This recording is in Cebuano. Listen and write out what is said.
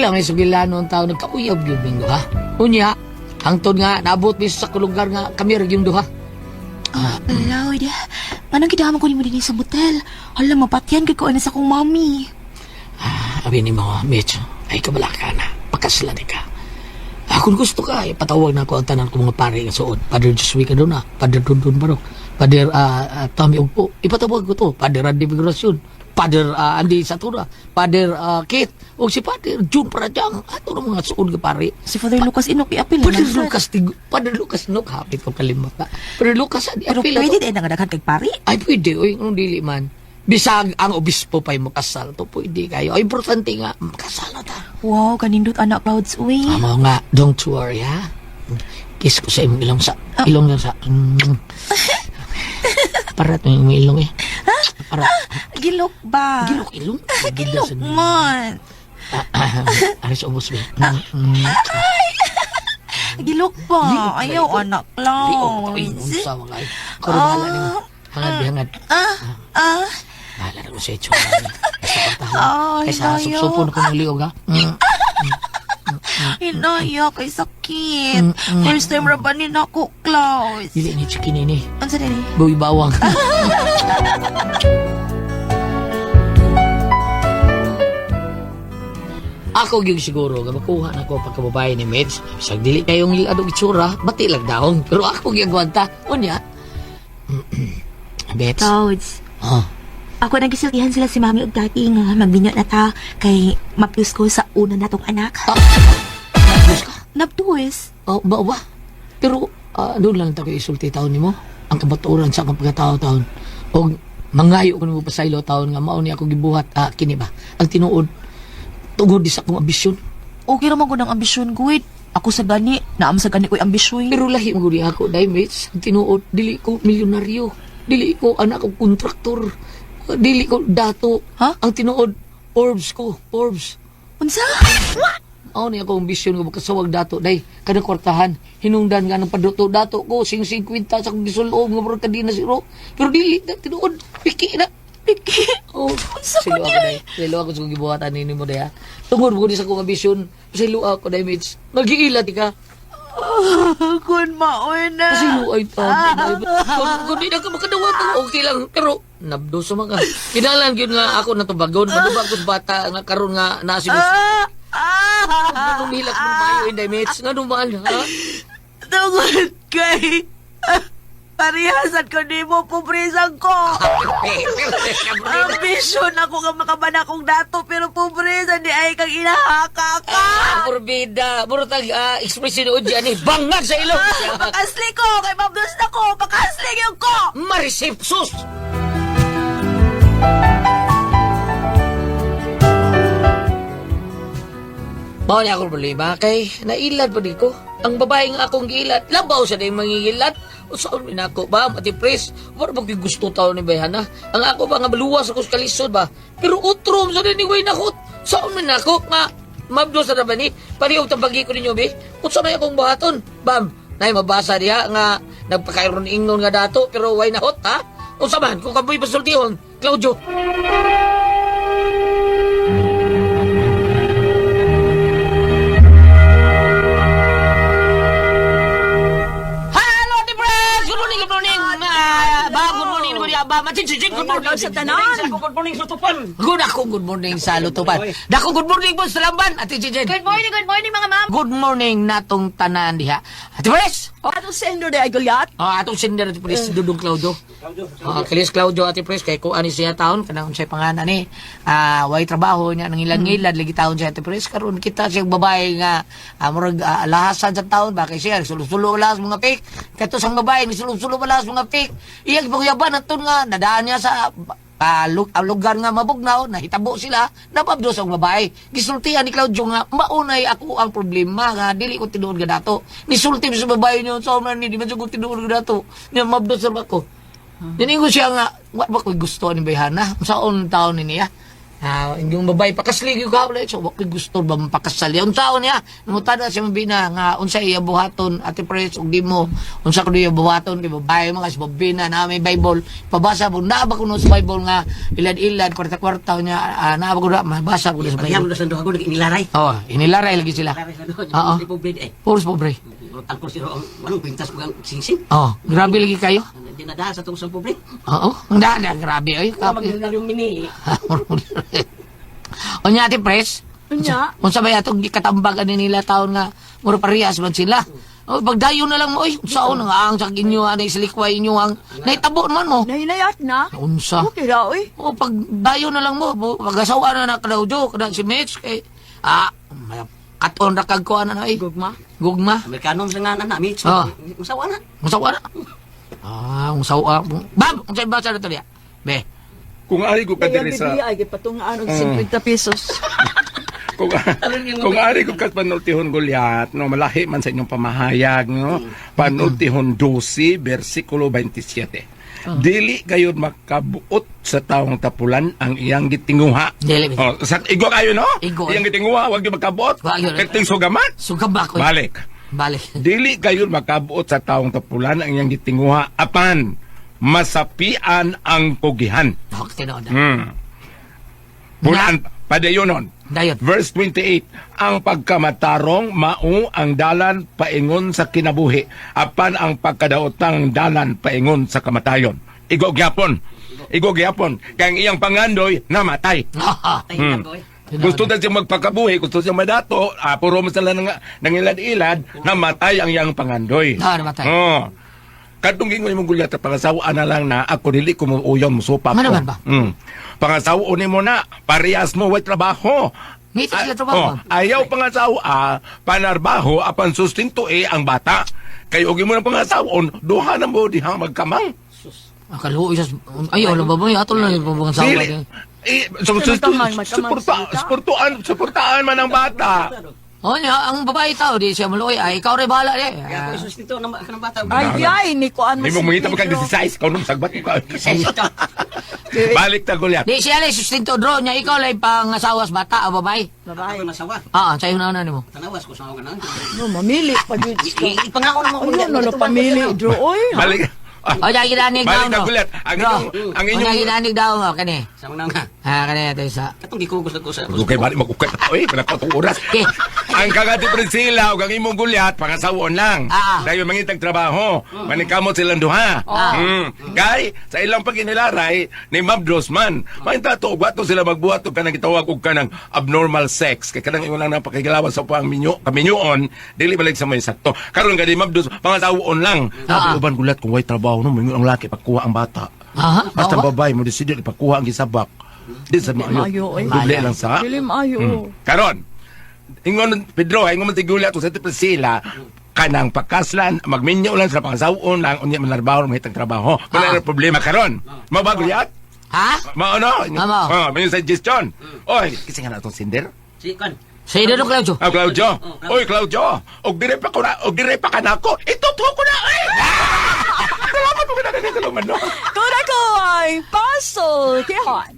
Pila may sugilano ang tao nagkauyab gyud ming duha. Unya, hangtod nga naabot mi sa lugar nga kami ra gyud duha. Lord, anong gidama ko nimo dinhi sa motel? Hala, mapatyan kay ko ana sa akong mami. Abi ni mo, Mitch, ay kabalaka na. Pakasla ni ka. Kung gusto ka, ipatawag na ako ang tanan ko mga pare nga suod. Padre Josue Cadona, Padre Dundun Barok, Padre Tommy Ugpo. Ipatawag ko to. Padre Randy Migracion, Padre Andy Satura, Padre Kate, o si Padre June Parajang. Ato ng mga suod nga pare. Si Father Lucas Inok, iapil na Padre lang, sir. Lucas, Padre Lucas, no, kapit ko kalimot na. Padre Lucas, adi, Pero apil na pwede to. din ang daghan kay pare. Ay, pwede. Uy, kung dili man. Bisag ang obispo pa'y makasal to, pwede kayo. Ay, importante nga, makasal na ta. Wow, kanindot anak Clouds, uy. Amo nga, don't worry, ha? Kiss ko sa imong ilong sa... Ilong lang sa... Parat mo yung ilong eh. Ha? Parat. Gilok ba? Gilok ilong? Gilok man. Aris ubos ba? Gilok ba? Gilok, Ayaw, gilok. anak Liog. Ay, Clouds. unsa mga ay. Karon bahala nimo. Hangad, hangad. Ah, Bahala na ko sa itsura. Sa pantahan. Ay, Kaysa dayo. supsupon ko ng liog, ha? Hinaya kay sakit. First time ra ba ni nako, Clouds? Dili ni chicken ini. Unsa dili? Buwi bawang. Ako gyud siguro nga makuha na ko pagkababae ni Mitch. Bisag dili kayong adong itsura, bati lang daong. Pero ako gyud gwanta. Unya. Mitch. Clouds. Oh. Ako nang gisultihan sila si mami ug daddy nga magbinyo na ta kay mapyus ko sa una natong anak. Nabdos ka. Nabduis. Oh, ba ba? Pero doon lang tayo isulti taon nimo. Ang kabaturan sa akong pagkatao taon. Og mangayo ko nimo pasaylo taon nga mao ni ako gibuhat kini ba. Ang tinuod tungod di sa akong ambisyon. Okay ra man ko ng ambisyon guid. Ako sa gani, naam sa gani ko'y ambisyon. Pero lahi mo gud ako dai mates. Ang tinuod dili ko milyonaryo. Dili ko anak og kontraktor. Dili ko dato. Ha? Ang tinuod Forbes ko, Forbes. Unsa? Mao ni ako ambisyon nga makasawag dato day kanang kwartahan hinungdan nga ng paduto dato ko sing 50 sa akong gisulob nga murag kadina siro pero dili na tinuod piki na Piki. Oh, Unsa silo man ako day. Silo ako sa akong gibuhatan nini mo day ha. Tungod mo sa akong ambisyon, silo ako day mates. Magiila ti ka. Kun maoy na. Silo ay taon. Kung di na ka makadawat, okay lang. Pero, nabdo sa mga. Kinalan yun nga ako natubagon. Madubag ko sa bata nga karon nga nasi mo. Ah! Ah! Anong hilak mo mayo inday mates? Nga dumaan ha? Tungod kay parihasan ko nimo pobresan ko. Ambisyon ako nga makaban akong dato pero pobresa di ay kang inahaka ka. Morbida. Murtag expression o dyan eh. Bangag sa ilong. Pakasli ko kay mabdos na ko. Pakasli yung ko. Marisipsus! Mao ni akong problema kay nailad pa di ko. Ang babae nga akong giilad, labaw sa day mangingilad. Usaon ni nako ba, Ate Pres? Wala ba ko'y gusto tao ni Bayhana? Ang ako ba nga maluwas ako sa kalisod ba? Pero utrom sa ni way nakot. Saon man nako nga mabdo sa ba ni? Parehong tambagi ko ninyo be. Unsa may akong buhaton? Bam, nay mabasa diha nga nagpakairon ingnon nga dato pero way nahot ha? Unsa man kung kamoy pasultihon, Claudio. Hello, Ate Pres! Good morning, good morning! Ba, good morning naman niya. Ba, machin-chin, good morning. sa tanan. Good morning sa tupan. Good ako, good morning sa Lutupan. Dako, good morning po sa Lamban, Ate Chichen. Good morning mga ma'am. Good morning natong tanan diha. Ate Pres! Oh, Atong sender de ay Goliath. oh, atong sender Ate Pres, Dudong Claudio. Oh, Kalis Claudio Ate Pres, kay kuan ni siya taon, kanang unsay pangalan ni. Way trabaho niya, nangilad-ngilad, lagi taon siya Ate Pres. Karon kita siya babae nga, murag lahasan sa taon, ba kay siya, sulo-sulo lahas mga fake. Kato sang babae, sulo-sulo lahas mga fake. Iyang gipangyaban aton nga, nadaan niya sa lugar nga mabugnaw, nahitabo sila, napabdos ang babae. Gisultihan ni Claudio nga, maunay ako ang problema nga, dili ko tinuod nga dato. Nisulti sa babae niyo, sa man ni, di man siya ko tinuod nga dato. Niya, mabdos sa ako. Niningo siya nga, wa ba ko'y gusto ni Bayhana? Saon taon ni niya? Ah, yung babae pakasli gyud ka so wa koy gusto ba mapakasal. Yung taon niya, nangutana siya mabina nga unsa iya buhaton, Ate Pres, ug di mo unsa kuno iya buhaton kay babae mga si babina na may Bible. Pabasa po naa ba kuno sa Bible nga ilad-ilad kwarta-kwarta niya naa ba kuno mabasa kuno sa Pagyam Bible. na sa duha ko nag-inilaray. Oh, inilaray lagi sila. Laray sa duha. Oo. Di pobre eh. Puros pobre. Angkor siro ang anong pintas ko ang singsing. Oh, grabe lagi kayo. Dinadahan sa tong sa pobre. Oo, ang daan, grabe oy. Wala magdala yung mini. Unya, Ate Pres, Unya. unsa ba atong gikatambag ani nila taon nga mura parehas man sila. O pagdayon na lang mo oy, unsaon nga ang sa inyo ani silikway inyo ang naitabo man mo. Nahinayat na. Unsa? Okay ra, oy. O pagdayon na lang mo, pag-asawa na na Claudio, kada si Mitch kay katon ra kag kuan na oy. Gugma. Gugma. Amerikano sa nga na mitch. Oh. Usawa na. Unsawa na? Unsawa. Bab, unsay basa na to diya? Be. Kung ari ko ka Kaya diri sa Biblia ay gipatungaan og 50 pesos. Kung ari ko ka panultihon Goliat, no, malahi man sa inyong pamahayag, no. Panultihon 12 bersikulo 27. Dili gayud makabuot sa taong tapulan ang iyang gitinguha. Dili. Oh, sa igo kayo no? Igo. Iyang gitinguha, wag gyud makabuot. Wa gyud. Perting sugaman. Sugamba ko. Balik. Balik. Dili kayo makabuot sa taong tapulan ang iyang gitinguha apan masapian ang pugihan. Okay, tinuod. Pulan padayonon. Dayon. Verse 28, ang pagkamatarong mao ang dalan paingon sa kinabuhi, apan ang pagkadaotang dalan paingon sa kamatayon. Igo gyapon. Igo gyapon. Kay ang iyang pangandoy namatay. Ay, ko eh. Gusto na siyang magpakabuhi, gusto siyang madato, puro mo sila nang, nangilad-ilad, namatay ang iyang pangandoy. Namatay. Oo. Kadtong gingon imong gulyat pangasawa na lang na ako dili ko mo uyon musupa Ano ko. man ba? Pangasawa ni mo na, parehas mo way trabaho. Ngiti sila trabaho. Oh, ayaw pangasawa, panarbaho apan sustento eh ang bata. Kay og imo ng pangasawon, duha na mo diha magkamang. Kaluoy sa ay wala ba ba atol na yung pabang sawa. Dili. Eh, so, so, Magkamang, magkamang suporta, salita. suportaan, suportaan man ang bata. Oh, niya, ang babae tao di siya maluoy. Ay ikaw rin bahala di. Kaya ako isustinto ng kanang bata. Ay, ay, ni kuan Hindi mo mangita pa kang 16, ikaw nung sagbat ko. Balik ta Goliath. Di siya lang sustento draw niya ikaw lang pangasawa sa bata o babae. Babae. Ako nasawa. Sayo na na nimo. Tanawas ko sa ako kanang. No, mamili pa jud. Ipangako na mo Ano no, no, pamili dro oy. ha? Balik. O diya ginanig daw Balik ta no. Goliath. Ang inyong Unya ginanig daw mo kani. Sa mga nga. Kani ato isa. Katong gikugos ko sa. Okay, balik magukat na. Uy, wala ko itong oras. Okay. Ang kagati Priscilla ug ang imong Goliath, pangasawon lang. Dahil mangitag trabaho. Manikamot silang duha. Kay, sa ilang paginilaray ni Ma'am Drosman, mainta to, wato sila magbuhat og kanang gitawag og kanang abnormal sex. Kay kanang ingon lang na pakigilawan sa pang minyo, kaminyoon, dili balik sa may sakto. Karon kay ni Ma'am Dos, pangasawon lang. Sabi uban Goliath kung way trabaho no, mingon ang laki pagkuha ang bata. Aha. Basta Mao ba? babae mo decide ipakuha ang gisabak. Di sa maayo. Maayo, eh. Doble lang sa. Dili maayo. Karon, ingon Pedro, ingon man tigula to sa ti Priscilla, kanang pakaslan, magminyo lang sa pangasawon lang, unya manarbaho, mahitang trabaho. Wala na problema karon. Mabago yat? Ha? Mao no? Mao. Oh, may suggestion. Oy, kasi nga na itong sinder. Si kan. Sa iyo Claudio. Ah, Claudio. Oh, Claudio. Oy, Claudio. Og dire pa ko na, og dire pa ka nako. Itutuo ko na. Ay! Salamat mo ka na, salamat no. Kura ko ay puzzle kihon.